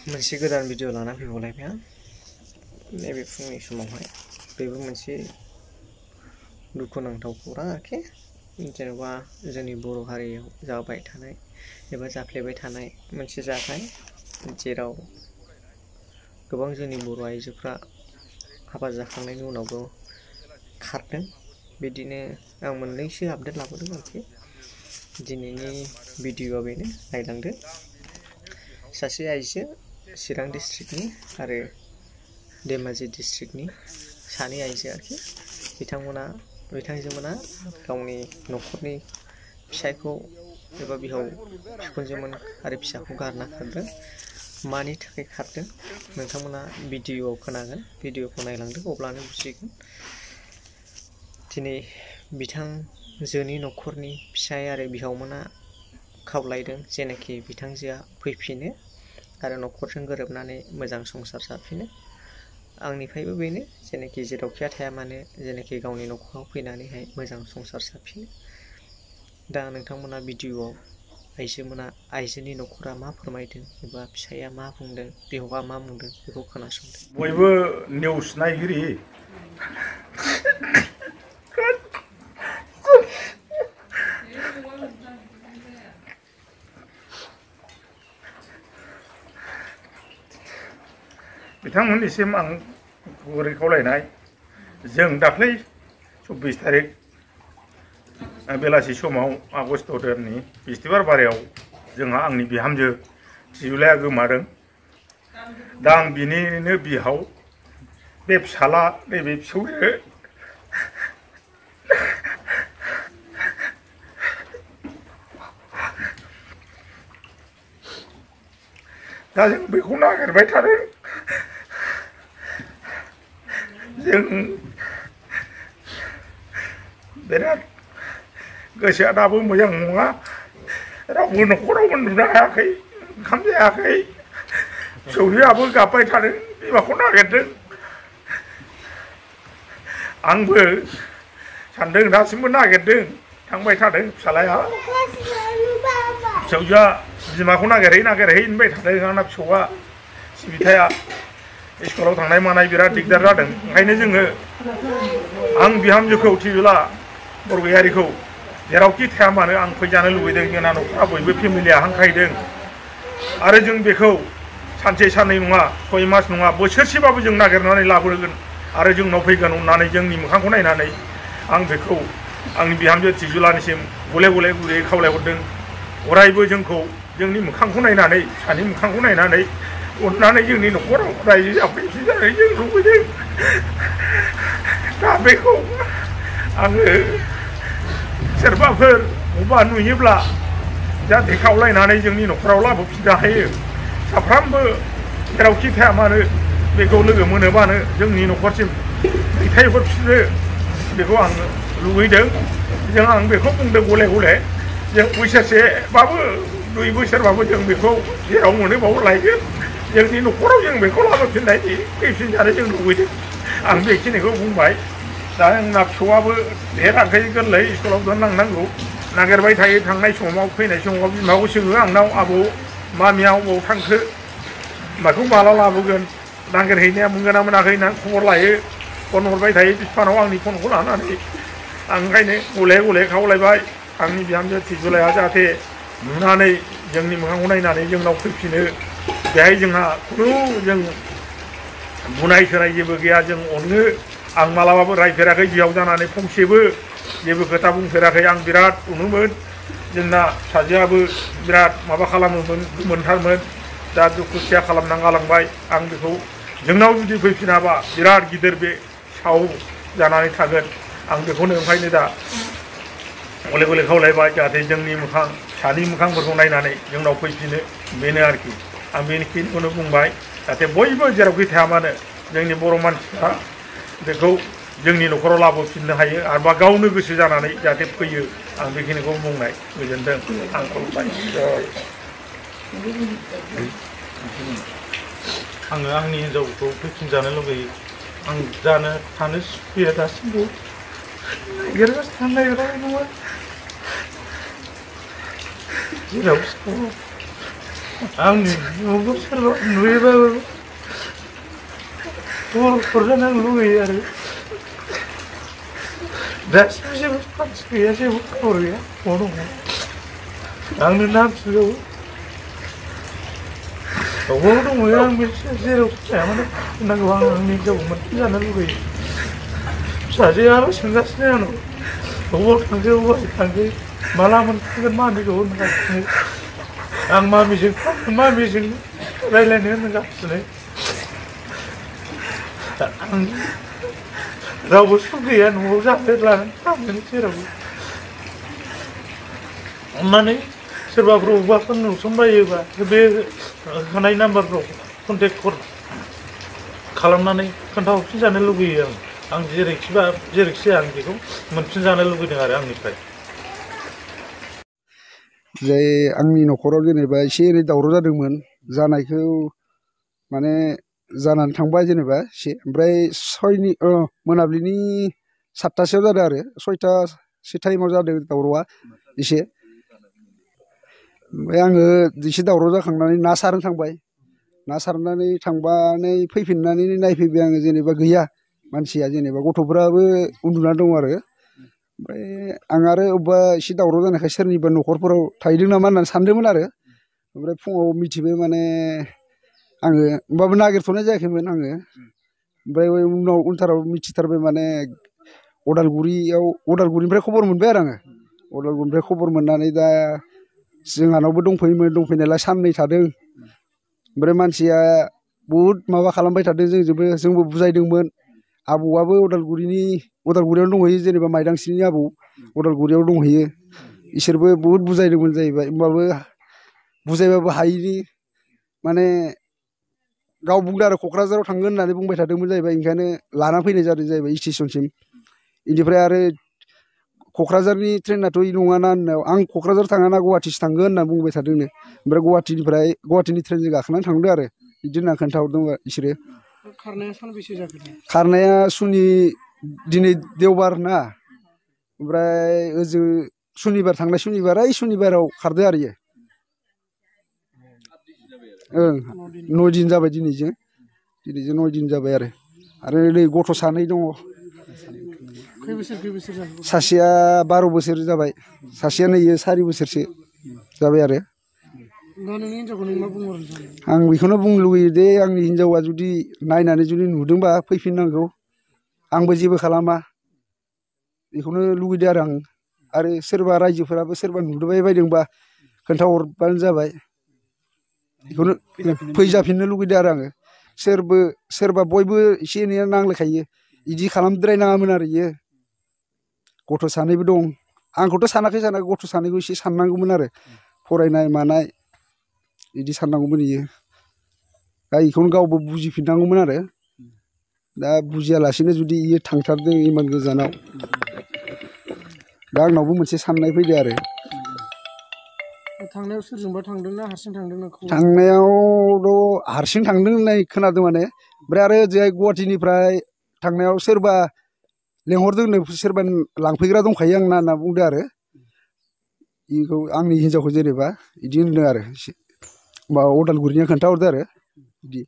मोनसे गोदान भिडिअ लाना फैबावलायबाय आं नैबे फुंनि समावहाय बेबो मोनसे दुखुनांथाव खौरां आरोखि जेनेबा जोंनि बर' हारियाव जाबाय थानाय एबा जाफ्लेबाय थानाय मोनसे जाथाय जेराव गोबां जोंनि बर' आइजोफ्रा हाबा जाखांनायनि उनावबो खारदों बिदिनो आं मोननैसो आपडेट लाबोदों आरोखि दिनैनि भिडिअआ बेनो नायलांदो सासे आइजो चिरां डिस्ट्रिक्टनि आरो धेमाजि डिस्ट्रिक्टनि सानै आइजो आरोखि बिथांजोमोना गावनि न'खरनि फिसायखौ एबा बिहाव बिखुनजोमोन आरो फिसाखौ गारना खारदों मानि थाखाय खारदों नोंथांमोना भिडिअआव खोनागोन भिडिअखौ नायलांदो अब्लानो बुजिगोन दिनै बिथांजोनि न'खरनि फिसाय आरो बिहावमोना खावलायदों जेनाखि बिथांजोआ फैफिनो आरो न'खरजों गोरोबनानै मोजां संसार जाफिनो आंनिफ्रायबो बेनो जेनाखि जेरावखिया थाया मानो जेनाखि गावनि न'खराव फैनानैहाय मोजां संसार जाफिनो दा नोंथांमोना भिडिअआव आइजोनि न'खरा मा फोरमायदों एबा फिसाया मा बुंदों बिहावा मा बुंदों बेखौ खोनासंदो बयबो निउस नायगिरि बिथांमोननिसिम आं गुरै खावलायनाय जों दाख्लै 24 तारिख बेलासि समाव आगस्ट दाननि बिस्तिबार बारायाव जोंहा आंनि बिहामजो थिजुलाया गोमादों दा आं बिनिनो बिहाव बे फिसाला नैबे फिसौजो दा जों बेखौ नागिरबाय थादों जों बिराद गोसोआ दाबो मोजां नङा रावबो न'खराव उन्दुनो हायाखै ओंखाम जायाखै फिसौजोआबो गाबबाय थादों बिमाखौ नागिरदों आंबो सानदों दासिमबो नागिरदों थांबाय थादों फिसालाया फिसौजोआ बिमाखौ नागिरहै होनबाय थादों आंना फिसौआ सिबिथाया स्कुलाव थांनाय मानाय बिराद दिगदार जादों ओंखायनो जोङो आं बिहामजोखौ थिजुला बरगयारिखौ जेरावखि थाया मानो आं फैजानो लुबैदों जोंना न'खरा बयबो फेमिलिया हांख्रायदों आरो जों बेखौ सानसे साननै नङा 6 मास नङा बोसोरसेबाबो जों नागिरनानै लाबोगोन आरो जोंनाव फैगोन अननानै जोंनि मोखांखौ नायनानै आं बेखौ आंनि बिहामजो थिजुलानिसिम गले गले गुरै खावलायहरदों अरायबो जोंखौ जोंनि मोखांखौ नायनानै सानि मोखांखौ नायनानै अननानै जोंनि न'खराव रायजो जाफैफिनजानो जों लुबैदों दा बेखौ आङो सोरबाफोर बबेबा नुयोब्ला जाहाथे खावलायनानै जोंनि न'खराव लाबोफिननो हायो साफ्रामबो जेरावखि थाया मानो बेखौ लोगो मोनोबानो जोंनि न'खरसिम दैथायहरफिनो बेखौ आं लुबैदों जों आं बेखौ बुंदों गले गले जों बोसोरसेबाबो 2 बोसोरबाबो जों बेखौ जेराव मोनो बाव लायगोन जोंनि न'खराव जों बेखौ लाबोफिननायनि फैफिनजानो जों लुबैदों आं बेखिनिखौ बुंबाय दा आंना फिसौआबो देराखै गोरलै स्कुलाव दोनलांनांगौ नागिरबाय थायो थांनाय समाव फैनाय समाव बिमाखौ सोङो आंनाव आबौ मामिया अबाव थांखो माखौ माला लाबोगोन नागिरहैनाया मोनगोन ना मोनाखै होनना खबर लायो फन हरबाय थायो बिफानाव आंनि फनखौ लानानै आं ओंखायनो गले गले खावलायबाय आंनि बिहामजो थिजुलाया जाहाथे नुनानै जोंनि मोखांखौ नायनानै जोंनाव फैफिनो बेहाय जोंहा खुनु जों बुनाय सोनाय जेबो गैया जों अनो आं मालाबाबो रायफेराखै बिहाव जानानै फंसेबो जेबो खोथा बुंफेराखै आं बिराद अनोमोन जोंना फिसाजोआबो बिराद माबा खालामोमोन गोमोनथारमोन दा दुखुथिया खालामना गालांबाय आं बेखौ जोंनाव जुदि फैफिनाबा बिराद गिदिर बे साव जानानै थागोन आं बेखौनो ओंखायनो दा गले गले खावलायबाय जाहाथे जोंनि मोखां फिसानि मोखांफोरखौ नायनानै जोंनाव फैफिनो बेनो आरोखि आं बेखिनिखौनो बुंबाय जाहाथे बयबो जेरावखि थाया मानो जोंनि बर' मानसिफ्रा बेखौ जोंनि न'खराव लाबोफिननो हायो आरोबा गावनो गोसो जानानै जाहाथे फैयो आं बेखिनिखौ बुंनाय गोजोनदों आं खुलुमबाय आङो आंनि हिन्जावखौ फैफिनजानो लुगैयो आं थानो सुखुयो दासिमबो नागिरगासिनो थानो नागिरनाय नङा जेराव आंनि न'खौ सोरबा नुयोबाबो हरजानो आं लुगैयो आरो दासिमबो जेबो मानसि गैया जेबो खबर गैया बबाव दङ आंनो नांसिगौ बबाव दङ आं मिथिया जेराव थाया माने नांगौ आं आंनि हिनजावखौ मोनफिनजानो लुगैयो फिसाजोआबो सोंगासिनो आंनाव बबाव थांखो बबाव थांखो माला मोनफिनगोन मामिखौ होनगासिनो आं मामिजों रायज्लायनो होनगासिनो आं रावबो सुख गैया न'आव जानो लानानै थांनो जेरावबो अननानै सोरबाफोर बबेबाफोर नुसनबायोबा बे होनाय नाम्बारफ्राव कन्टेक्ट खालामनानै खोन्थाहरफिनजानो लुगैयो आं जेरैखि आं बेखौ मोनफिनजानो लुगैदों आरो आंनिफ्राय जे आंनि न'खराव जेनेबा एसे एनै दावराव जादोंमोन जानायखौ माने जानानै थांबाय जेनेबा एसे ओमफ्राय मोनाबिलिनि 7टासोआव जादों आरो 6टासो टाइमाव जादों दावरावआ एसे ओमफ्राय आङो एसे दावराव जाखांनानै ना सारनो थांबाय ना सारनानै थांबानै फैफिननानै नायफैबाय आङो जेनेबा गैया मानसिया जेनेबा गथ'फोराबो उन्दुना दं आरो ओमफ्राय आं आरो अबेबा एसे दावराव जानायखाय सोरनिबा न'खरफोराव थाहैदों नामा होननानै सानदोंमोन आरो ओमफ्राय फुङाव मिथिबाय माने आङो होमबाबो नागिरथ'नाय जायाखैमोन आङो ओमफ्राय उनथाराव मिथिथारबाय माने अदालगुरिनिफ्राय खबर मोनबाय आरो आङो अदालगुरिनिफ्राय खबर मोननानै दा जोंहानावबो दंफैयोमोन दंफैनायालाय साननै थादों ओमफ्राय मानसिया बहुद माबा खालामबाय थादों जोंबो बुजायदोंमोन आबौआबो उदालगुरियावनो दंहैयो जेनेबा माइदांस्रिनि आबौ उदालगुरियाव दंहैयो इसोरबो बहुद बुजायदोंमोन जाहैबाय होमबाबो बुजायबाबो हायिनि माने गाव बुंदों आरो क'क्राझाराव थांगोन होननानै बुंबाय थादोंमोन जाहैबाय ओंखायनो लाना फैनाय जादों जाहैबाय स्टेसनसिम बेनिफ्राय आरो क'क्राझारनि ट्रेनाथ' नङाना होननायाव आं क'क्राझार थाङाना गुवाहाटिसो थांगोन होनना बुंबाय थादोंनो ओमफ्राय गुवाहाटिनि ट्रेनजों गाखोनानै थांदों आरो बिदि होनना खोन्थाहरदों बिसोरो खारनाया सानबेसे जाखो खारनाया दिनै देवबार ना ओमफ्राय ओजों थांनाय सुनिबाराव खारदो आरो इयो 9 दिन जाबाय दिनैजों 9 दिन जाबाय आरो नै गथ' सानै दङ खै बोसोर जाखो सासेया 12 बोसोर जाबाय सासेया नै 4 बोसोरसो जाबाय आरो दा नोंनि हिनजावखौ नों मा बुंहरनो सानो आं बेखौनो बुंनो लुगैयो दे आंनि हिनजावा जुदि नायनानै जुदि नुदोंबा फैफिननांगौ आंबो जेबो खालामा बेखौनो लुगैदों आरो सोरबा रायजोफोराबो सोरबा नुदोंबाय बायदोंबा खोन्थाहरबानो जाबाय बेखौनो फैजाफिननो लुगैदों आरो आङो सोरबा बयबो एसे एनैया नांलायखायो बिदि खालामद्रायनाङामोन आरो इयो गथ' सानैबो दं आंखौथ' सानाखै गथ' सानैखौ एसे साननांगौमोन आरो फरायनाय मानाय बिदि साननांगौमोन इयो दा बेखौनो गावबो बुजिफिननांगौमोन आरो दा बुजियालासिनो जुदि इयो थांथारदों इमान गोजानाव दा आंनावबो मोनसे साननाय फैदों आरो थांनायाव सोरजोंबा थांदोंना हारसिं थांदोंना थांनायावथ' हारसिं थांदों होननाय खोनादों माने ओमफ्राय आरो ओजोंहाय गुवाहाटिनिफ्राय थांनायाव सोरबा लेंहरदोंनो सोरबा लांफैग्रा दंखायो आंना होनना बुंदों आरो बेखौ आंनि हिनजावखौ जेनेबा बिदि होनदों आरो माबा अदालगुरिनिया खोन्थाहरदों आरो बिदि